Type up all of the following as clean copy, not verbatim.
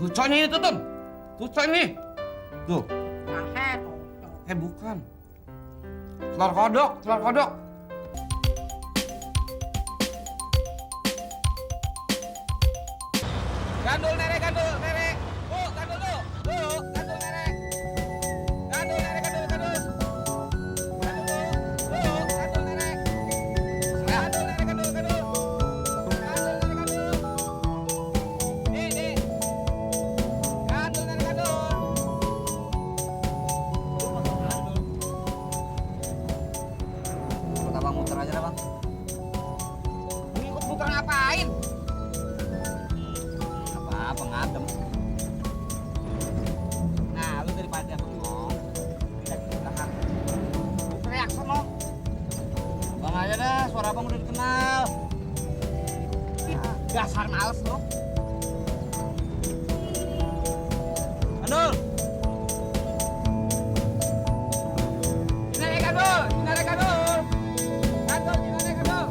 Tuh coynya itu tuh. Tuh coy nih. Tuh. Bukan. Telur kodok, telur kodok. Gandul nenek, gandul nenek. Bu, gandul lu. Bu, gandul nenek. Gandul nenek, gandul, gandul. Gandul lu. Bu, gandul nenek. Gandul nenek, gandul, gandul. Gandul nenek, gandul. Nih. Gandul nenek, gandul. Ikut abang muter aja dah bang. Ikut muter ngapain? Apa ngadem? Nah, lu daripada bengong, kita belakang. Lu teriak sono. Bang aja dah, suara abang udah dikenal. Dasar males lu. Gandul! Cinere gandul, cinere gandul. Gandul, cinere gandul.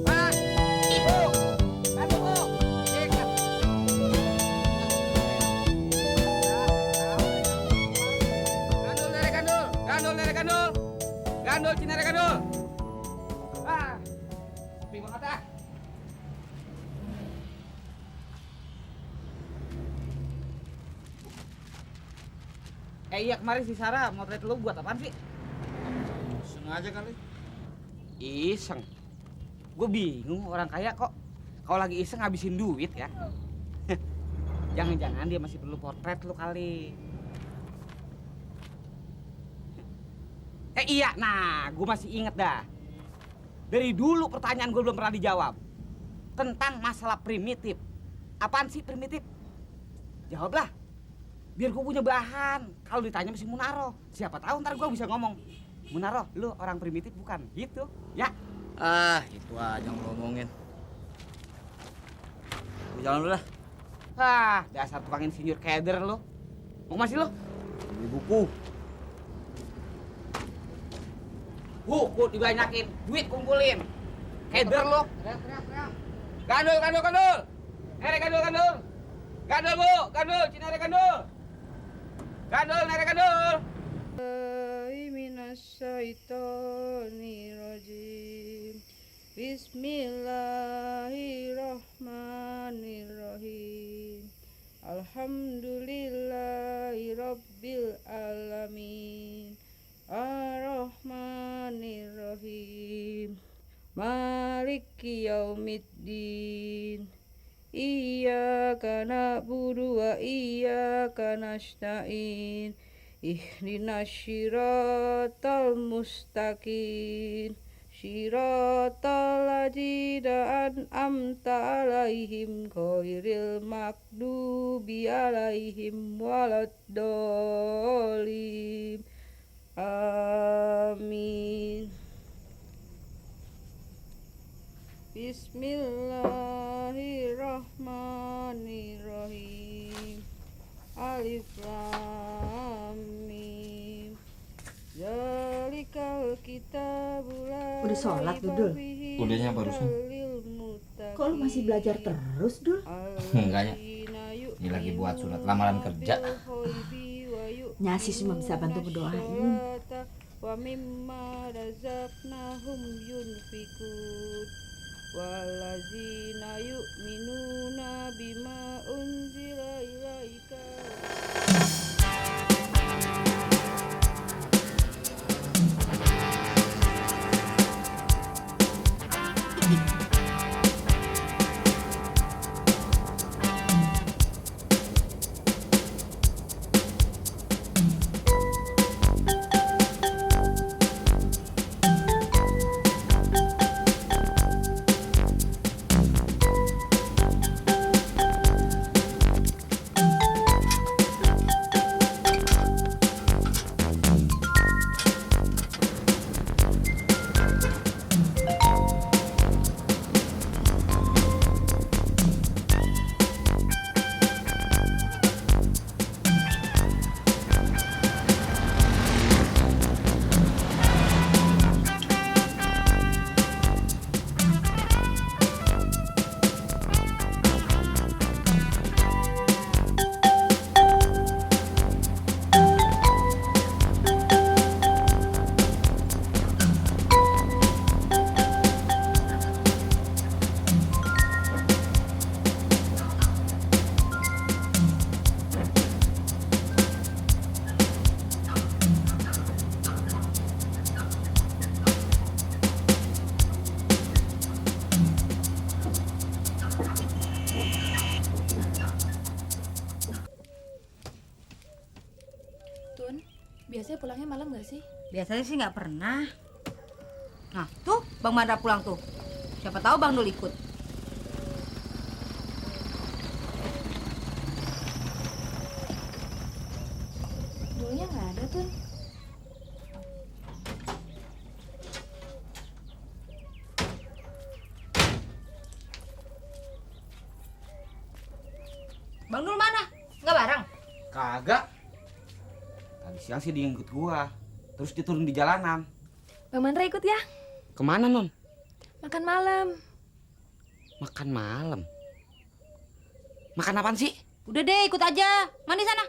Pak, Bu, gandul Bu. Gandul, nere gandul. Gandul, nere gandul. Gandul, cinere gandul. Ah, sepi banget ah. Iya kemarin si Sarah motret lu buat apaan sih? Sengaja kali. Iseng. Gue bingung orang kaya kok kalau lagi iseng ngabisin duit ya. Jangan-jangan dia masih perlu potret lu kali. Iya, nah gue masih inget dah. Dari dulu pertanyaan gue belum pernah dijawab. Tentang masalah primitif. Apaan sih primitif? Jawablah. Biar gue punya bahan. Kalau ditanya mesti Munaro. Siapa tahu ntar gue bisa ngomong. Munaro, lu orang primitif bukan? Gitu, ya. Ah, itu aja yang lo ngomongin. Gue jalan dulu dah. Dasar tukang insinyur keder lu. Mau masih lu? Beli buku. Buku dibanyakin, duit kumpulin. Keder lu. Teriak. Gandul, gandul, gandul. Nere gandul, gandul. Gandul, Bu. Gandul, cinere gandul. Gandul, nere gandul. Minasyaitonirrajim. Bismillahirrahmanirrahim. Alhamdulillahirabbil alamin. Ar-Rahmanirrahim. Maliki yaumiddin. Iyyaka na'budu wa iyyaka nasta'in. Ihdinas siratal mustaqim. Siratal ladzina an'amta 'alaihim ghairil maghdubi 'alaihim waladdallin. Amin. Bismillahirrahmanirrahim. Alif Lam Mim. Zalikal kitabul la Udah sholat tuh, Dul? Udahnya barusan. Kok lu masih belajar terus, Dul? Enggak ya. Ini lagi buat surat lamaran kerja. Nyasi cuma bisa bantu ngedoain. Wa mimma razaqnahum yunfikun. Wallazina yu'minuna bima unzila ilaika. Biasanya pulangnya malam gak sih? Biasanya sih nggak pernah. Nah, tuh Bang Mandra pulang tuh. Siapa tahu Bang Dul ikut. Dulunya gak ada tuh. Bang Dul mana? Nggak bareng? Kagak. Tadi siang sih dia ngikut gua. Terus dia turun di jalanan. Bang Mandra ikut ya? Kemana, Non? Makan malam. Makan malam. Makan apaan sih? Udah deh, ikut aja. Mana di sana?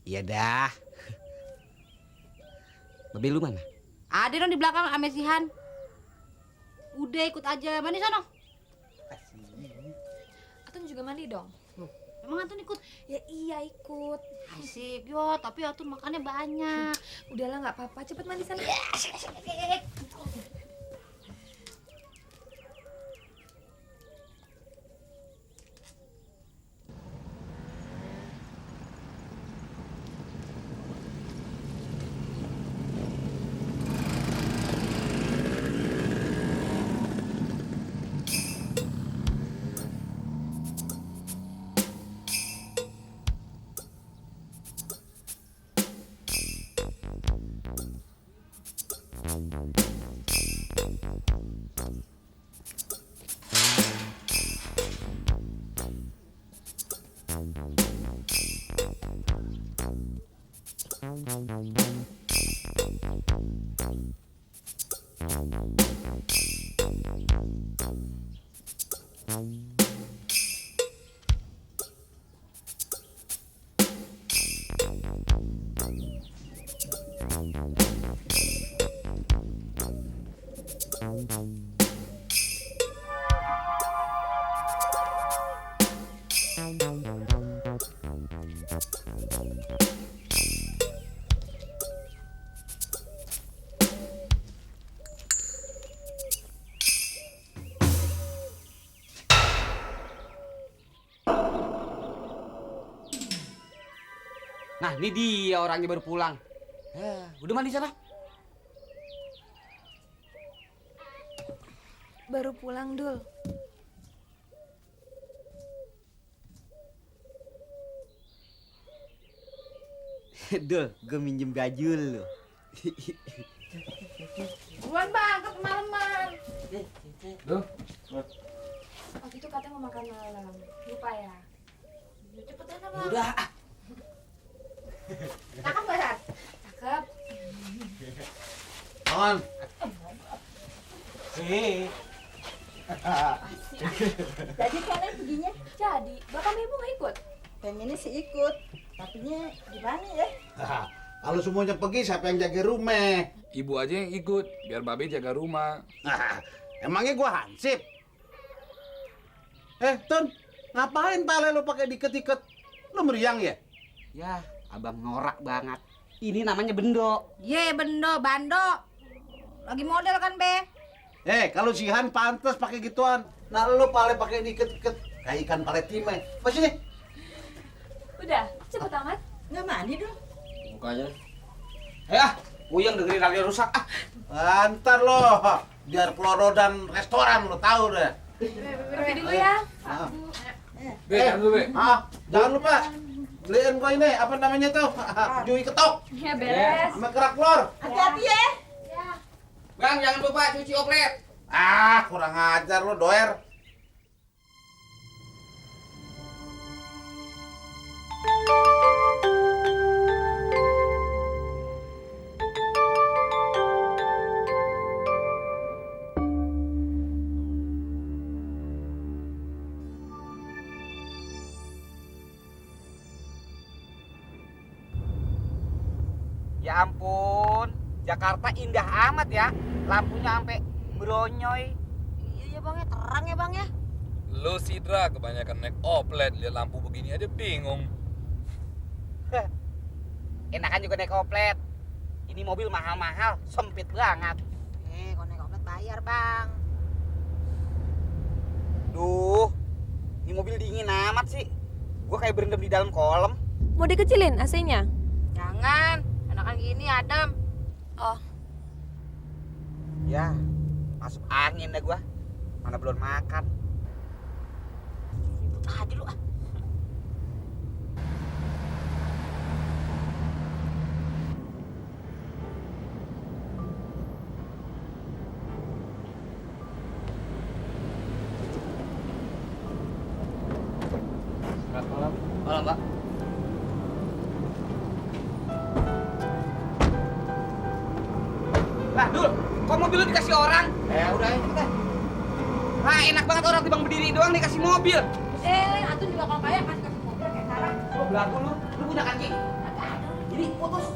Iya dah. Babe lu mana? Ada dong di belakang ame si Han. Udah ikut aja. Mana di sana? Atun juga mandi dong? Emang Atun ikut? Ya iya ikut. Asik, yo. Tapi Atun makannya banyak. Udahlah gak apa-apa, cepet mandi sana. Nah, ini dia orangnya baru pulang. Udah mandi sana? Baru pulang, Dul. Dul, gue minjem baju lu. Buruan Bang, ke kemalaman. Duh. Waktu itu katanya mau makan malam. Lupa ya? Cepetan Bang. Udah. Cakep gak, Sat? Cakep. On. Jadi kalian perginya? Jadi, bapak ibu gak ikut? Pengennya sih ikut, tapinya gimana ya? Kalau semuanya pergi, siapa yang jaga rumah? Ibu aja yang ikut, biar babe jaga rumah. Emangnya gua hansip? Ton, ngapain pale lo pakai diket-diket? Lo meriang ya? Ya, abang norak banget. Ini namanya bendo. Ye, bendo, bando. Lagi model kan, Be? Kalau si Han pantas pakai gituan. Nah, lo pale pakai diket-diket kayak ikan pale time. Pas sini. Udah, cepet amat. Nggak mandi dong? Buka aja. Uyang dengerin radio rusak. Antar lo, biar peloro dan restoran lo tahu deh. Pergi dulu ya. Be, jangan dulu, Be. Jangan lupa beliin gua ini apa namanya tuh? Jui ketok Ya beres. sama kerak telur. Hati-hati ya. Bang, jangan lupa cuci oplet. Kurang ajar lo, doer. Ya ampun, Jakarta indah amat ya. Lampunya sampai bronyoy. Iya, Bang, ya terang ya, Bang ya. Lo Sidra kebanyakan naik oplet, lihat lampu begini aja bingung. Enakan juga naik oplet. Ini mobil mahal-mahal, sempit banget. Kalau naik oplet bayar, Bang. Duh, ini mobil dingin amat sih. Gua kayak berendam di dalam kolam. Mau dikecilin AC-nya? Jangan, enakan gini, Adam. Oh, Ya, masuk angin dah gua. Mana belum makan. ribut aja lu ah. Malam, Mbak. Lah, Dul, kok mobil lu dikasih orang? Udah ayo kita. Lah, enak banget orang timbang berdiri doang dikasih mobil. Atun juga kalau kaya kan kasih mobil kayak sekarang. Kok belagu lu punya kancing? Jadi putus.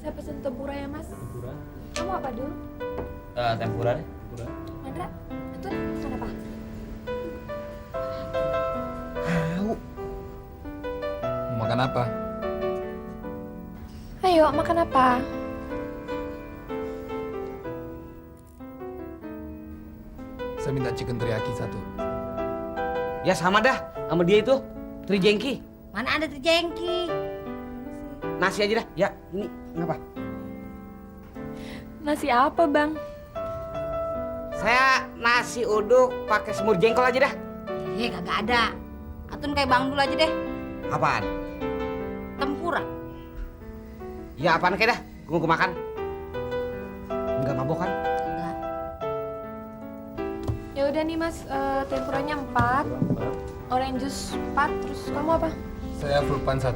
Saya pesen tempura ya, Mas. Kamu apa dulu? Tempura deh. Mandra, Atun, pesan apa? Mau makan apa? Ayo, makan apa? Saya minta chicken teriyaki 1. Ya sama dah, sama dia itu. Trijengki. Mana ada terjengki? Nasi aja dah. Ya, ini ngapa? Nasi apa, Bang? Saya nasi uduk pakai semur jengkol aja dah. Kagak ada. Atun kayak Bang Dul aja deh. Apaan? Tempura. Ya apaan kayak dah? Gua makan. Enggak mabok kan? Enggak. Ya udah nih, Mas. Tempuranya 4, orange juice 4, terus kamu apa? Saya fruit pan 1.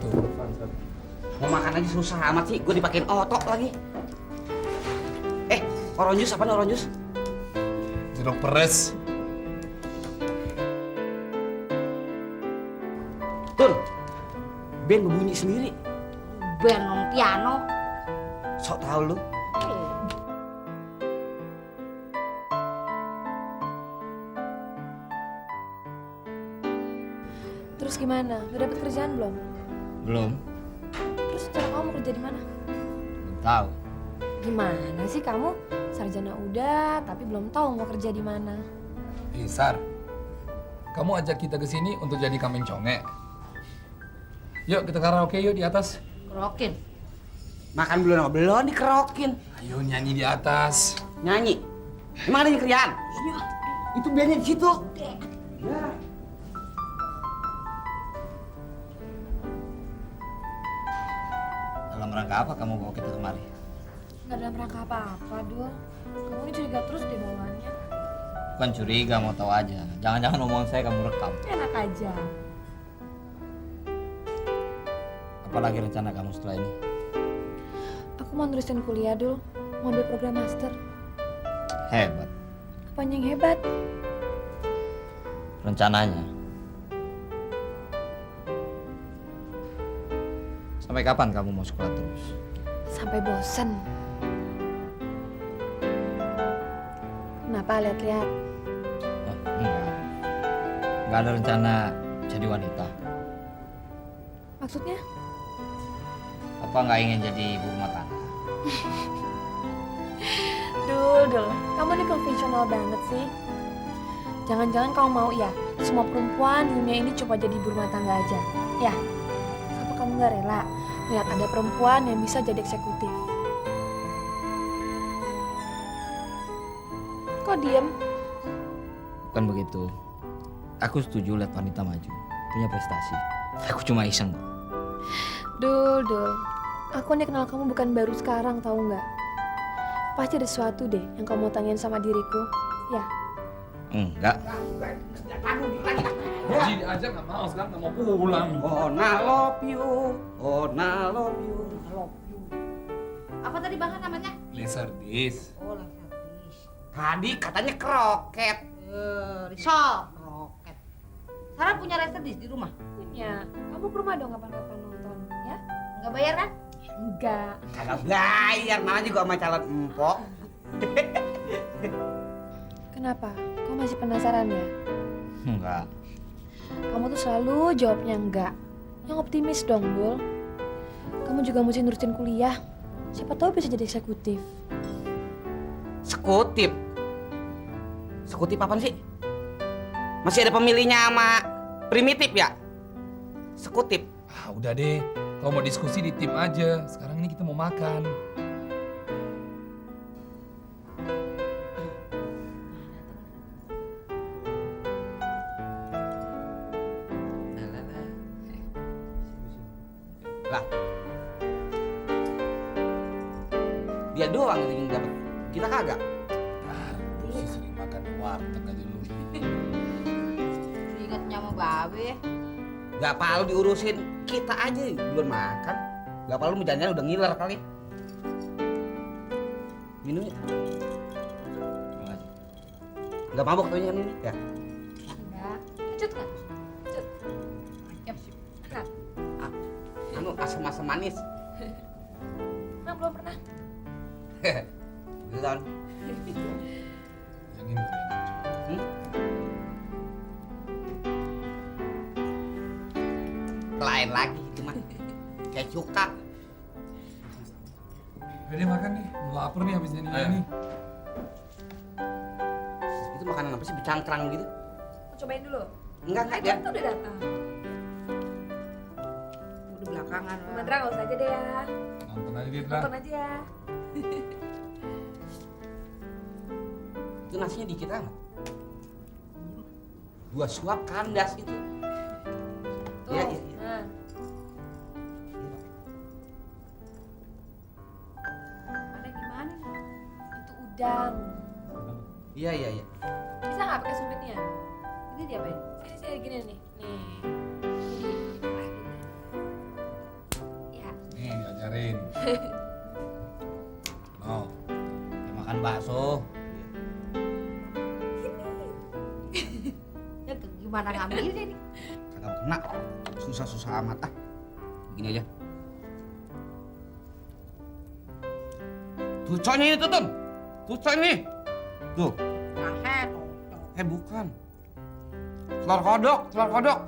Mau makan aja susah amat sih. Gua dipakein otot lagi. Orange juice apaan orange juice? Jeruk peres. Tun, band berbunyi sendiri. Band non piano. Sok tahu lu. Terus gimana? Udah dapet kerjaan belum? Belum. Terus cara kamu kerja di mana? Belum tahu. Gimana sih kamu? Sarjana udah, tapi belum tahu mau kerja di mana. Sar, kamu ajak kita ke sini untuk jadi kambing conge. Yuk kita karaoke yuk di atas. Kerokin. Makan belum dikerokin. Ayo nyanyi di atas. Nyanyi. Emang ada yang kerjaan? Itu bandnya di situ. Ya. Dalam rangka apa kamu bawa kita kemari? Nggak dalam rangka apa-apa, Dul. Kamu ini curiga terus deh bawaannya. Bukan curiga, mau tahu aja. Jangan-jangan omongan saya kamu rekam. Enak aja. Apalagi rencana kamu setelah ini? Aku mau nerusin kuliah, Dul. Mau ambil program master. Hebat. Apanya yang hebat? Rencananya. Sampai kapan kamu mau sekolah terus? Sampai bosen. Kenapa lihat-lihat? Oh, enggak. Enggak ada rencana jadi wanita. Maksudnya? Apa nggak ingin jadi ibu rumah tangga? Dul, kamu ini konvensional banget sih. Jangan-jangan kamu mau ya, semua perempuan di dunia ini coba jadi ibu rumah tangga aja. Ya, apa kamu nggak rela lihat ada perempuan yang bisa jadi eksekutif? Kok diem? Bukan begitu. Aku setuju lihat wanita maju, punya prestasi. Aku cuma iseng kok. Dul, aku nih kenal kamu bukan baru sekarang, tahu nggak? Pasti ada sesuatu deh yang kamu mau tanyain sama diriku, ya? Enggak. Jadi diajak nggak mau sekarang nggak mau pulang. Oh, I love you. Oh, I love you. I love you. Apa tadi Bang namanya? Laser disc. Oh, laserdish. Tadi katanya keroket. Risol. Roket. Sarah punya laserdish di rumah? Punya. Kamu ke rumah dong kapan-kapan nonton, ya? Nggak bayar kan? Enggak. Kagak bayar, malah juga sama calon empok. Kenapa? Kau masih penasaran ya? Enggak. Kamu tuh selalu jawabnya enggak. Yang optimis dong, Bul. Kamu juga mesti nurutin kuliah. Siapa tahu bisa jadi eksekutif. Sekutif? Sekutif apaan sih? Masih ada pemilihnya sama primitif ya? Sekutif? Ah, udah deh. Kalau mau diskusi di tim aja. Sekarang ini kita mau makan. Lah, dia doang yang dapat, kita kagak. Ah, lu sih sering makan di warteg aja lu. Ingatnya sama babe. Gak perlu diurusin, kita aja belum makan. Gak perlu jalan-jalan udah ngiler kali. Minum ya? Gak mabuk kayaknya ini ya? Enggak. Lanjut kan? Lanjut. Makan. Anu asam-asam manis. Nah, belum pernah. Belum. Yang ini boleh enak. Lain lagi itu mah. Kayak cuka. Udah deh makan nih. Mau lapar nih habis ini nih. Itu makanan apa sih? Becangkrang gitu? Mau cobain dulu? Enggak Itu ya. udah datang. Udah belakangan. Mantra nggak usah aja deh ya. Nonton aja dia lah. Nonton aja ya. Itu nasinya dikit amat. 2 suap kandas itu. Tuh. Iya, iya, iya. Nah. Ada gimana? Itu udang. Iya, iya, iya. Bisa nggak pakai sumpitnya? Ini diapain? Sini gini nih. Nih. Ini dibukain. Ya. Nih diajarin. No. Ya, makan bakso. Ya gimana ngambilnya nih? Kagak kena. Susah-susah amat ah. Begini aja. Tuh coknya itu tuh. Tuh cok ini. Tuh. Ngahet. Bukan. Telur kodok, telur kodok.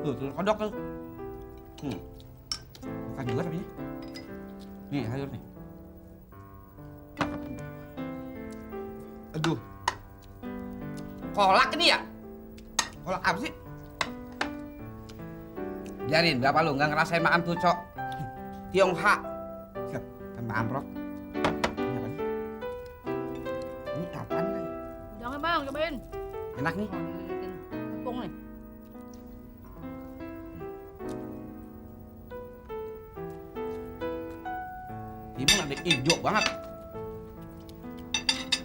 Tuh, telur kodok tuh. Bukan juga tapi. Nih, sayur nih. Aduh. Kolak ini ya? Kolak apa sih? Biarin, berapa lu nggak ngerasain makan tuh, Cok? Tionghoa. Siap, tanpa amprok. Ini apaan nih? Jangan bang, cobain. Enak nih. Tepung nih. Timun ada hijau banget.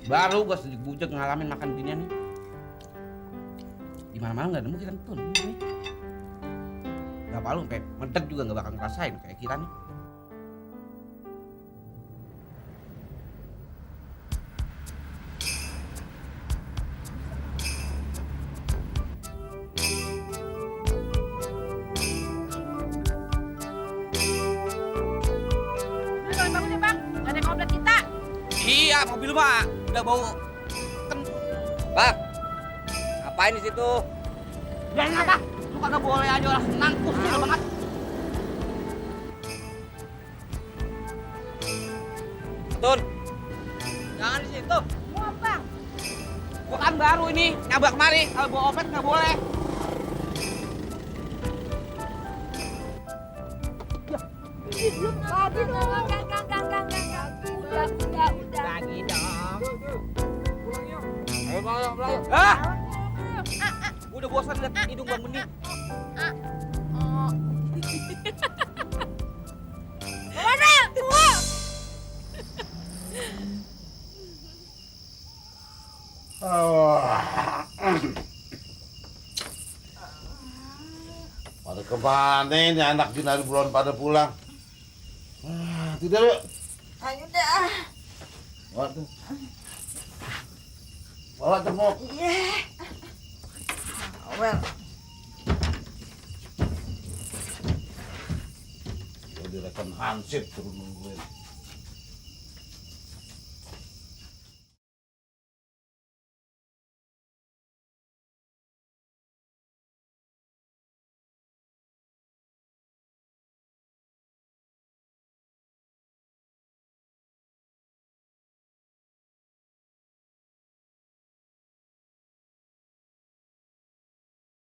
Baru gua sejuk-bujuk ngalamin makan ginian nih. Di mana-mana nggak nemu kita tuh. Gak palu kayak medek juga nggak bakal ngerasain kayak kita nih. Ini bagus ya bang, gak ada komplit kita. Iya, mobil mah udah bau. Bang, ngapain di situ? Dan apa? Lu kagak boleh aja orang senang, kusil banget. Tun, jangan di situ. Mau bang? Gua kan baru ini, nyabak kemari. Kalau bawa opet nggak boleh. Udah. Lagi dong. Ayo pulang. Ah! Udah bosan lihat hidung Bang Bening. Pada kemana ini anak binari belum pada pulang? Tidur yuk. Ayo dah. Waduh. Bawa temu. Well, Udah kelihatan hansip turun nungguin.